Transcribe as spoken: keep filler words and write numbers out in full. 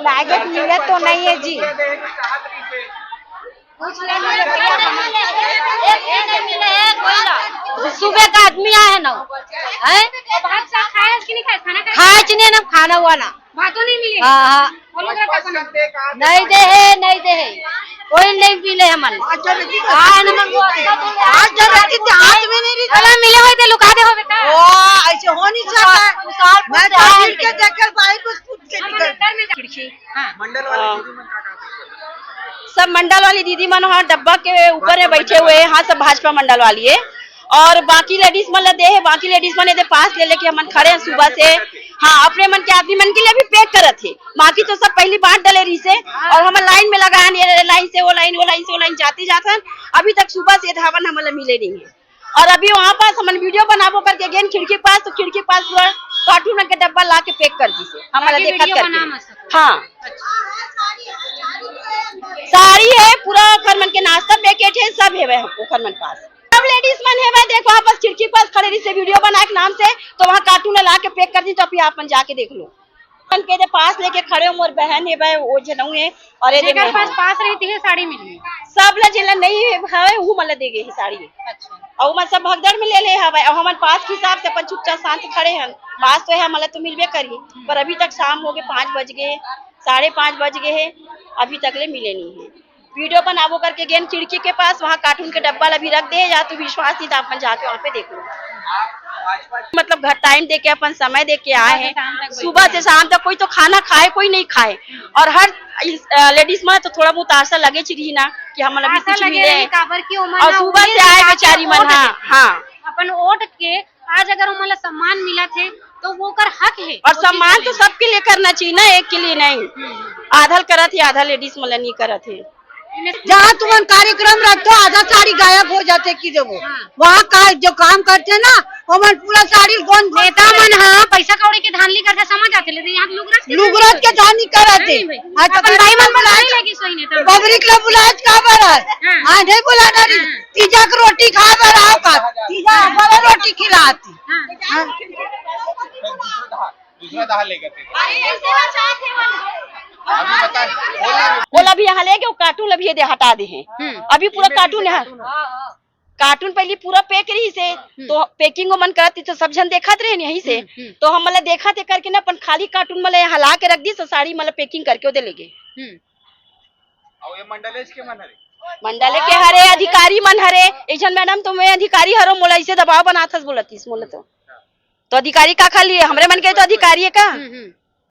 लागत मिलत तो नहीं है जी। सुबह का आदमी आए है ना, है? खाए कि नहीं खाए? खाना खाए? खाए कि नहीं ना, खाना हुआ ना। भातों नहीं मिले? हाँ, हाँ। नहीं दे है, नहीं दे है, कोई नहीं मिले हमन। आज जब रहती थी, हाथ में नहीं रहती। अरे मिले हुए थे, लुका दे हो बेटा। ओ, ऐसे हो नहीं सकता है। मैं तो मिल के देखकर भाई को पूछ के निकल। खिड़की। हाँ। मंडल वाली दीदी मन का काम करथे? सब मंडल वाली दीदी मन ह डब्बा के ऊपर में बैठे हुए हैं। हाँ, सब भाजपा मंडल वाली है। और बाकी लेडीज मन ला दे है, बाकी लेडीज मन एदे पास ले लेके हमन खड़े हैं सुबह से। हाँ, अपने मन के आदमी मन के लिए भी पैक करत है। बाकी तो सब पहली बांट डले रही से और हमन लाइन में लगा है, ये लाइन से वो लाइन, वो लाइन से वो लाइन जाते जात हन। अभी तक सुबह से धावन हमन ला मिले नहीं है। और अभी वहाँ पास हमन वीडियो बनाबो करके गेन खिड़की पास, तो खिड़की पास पूरा कार्टून के डब्बा ला के पैक कर दी से, हमन ला ताकि देखत वीडियो करके। बना मत सको। हाँ। अच्छा। साड़ी है, पूरा ओखर मन के नाश्ता पैकेट है, सब है वह ओखर मन पास। सब लेडीज मन है वह, देखो वहाँ पास खिड़की पास खड़े रही से वीडियो बना के नाम से, तो वहाँ कार्टून ला के पैक कर दी, तो अभी आप मन जाके देख लो। मन के दे पास लेके खड़े हो, मोर बहन है वह, वो जनऊ है, और ये दे जेकर मैं पास हूँ। पास रहती है, साड़ी मिली। सब ला जेला नहीं है, हवे, वो मन ला दे गए है साड़ी। अच्छा। और मन सब भगदड़ में ले ले हवे, और हमन पास के हिसाब से अपन चुपचाप शांत खड़े हन। पास तो है, हमन ला तो मिलबे करी, पर अभी तक शाम हो गए, पाँच बज गए, साढ़े पाँच बज गए है, अभी तक ले मिले नहीं है। वीडियो बनाबो करके गेन खिड़की के पास, वहाँ कार्टून के डब्बा ला भी रख दे, या तो विश्वास नहीं तो आप मन जाके वहाँ पे देख लो। मतलब घर टाइम दे के, अपन समय दे के आए हैं, सुबह से शाम तक कोई तो खाना खाए, कोई नहीं खाए, और हर इस, अ, लेडीज में तो थोड़ा बहुत आशा लगे ची रही ना कि हमन अभी आशा कुछ लगे मिले रही, हैं। काबर कि ओमन और ना सुबह उम्मीद से आए निकाल के बेचारी मन, वोट हाँ, देथे। हाँ। अपन वोट के आज अगर ओमन ला सम्मान मिलत हे, तो वो ओकर हक हे, और वो चीज सम्मान तो नहीं। सबके लिए करना चाहिए ना, एक के लिए नहीं। हम्म। आधल करत हे, आधा लेडीज मन ला नहीं करत हे। जहाँ तुमन कार्यक्रम रखते हो, आधा साड़ी गायब हो जाते कि जब वो हाँ। वहाँ का जो काम करते हैं ना, ओमन पूरा साड़ी गोंद गोंद नेता मन हाँ पैसा कौड़ी के धांधली करथे, समझ आथे, लेकिन यहाँ लुगरत के लुगरत के धांधली करत हे। नहीं भाई। हाँ, तो अपन भाई मन ला बुलाए नहीं लगी सोई नेता मन। पब्लिक ला बुलाए का बर है? हाँ। हाँ, नहीं बुलाना रही। हाँ। तीजा के रोटी खाए बर आओ का? तीजा वाला रोटी खिलाती। हाँ। हाँ। दूसरा दाल लेकर थे। अभी पता है, बोल रहे हैं। बोला अभी यहाँ लेके वो कार्टून अभी ये दे हटा दे हैं। हम्म। अभी पूरा कार्टून यहाँ, कार्टून पहले पूरा पैक रही से, हम्म। तो पैकिंग वो मन करत थी तो सब जन देखत रहे यहीं से, हम्म, हम्म। तो हम मतलब देखत हे करके ना अपन खाली कार्टून मतलब यहाँ ला के रख दी, तो साड़ी मतलब पैकिंग करके वो दे लेगे। हम्म। और ये मंडलेश के मन हरे? मंडले के हरे, अधिकारी मन हरे, एक जन मैडम तो मैं अधिकारी हरो, मोला इसे दबाव बनात हस बोलत हिस, मोला तो। तो अधिकारी का खा लिए? हमरे मन के तो अधिकारी है का? हम्म, हम्म।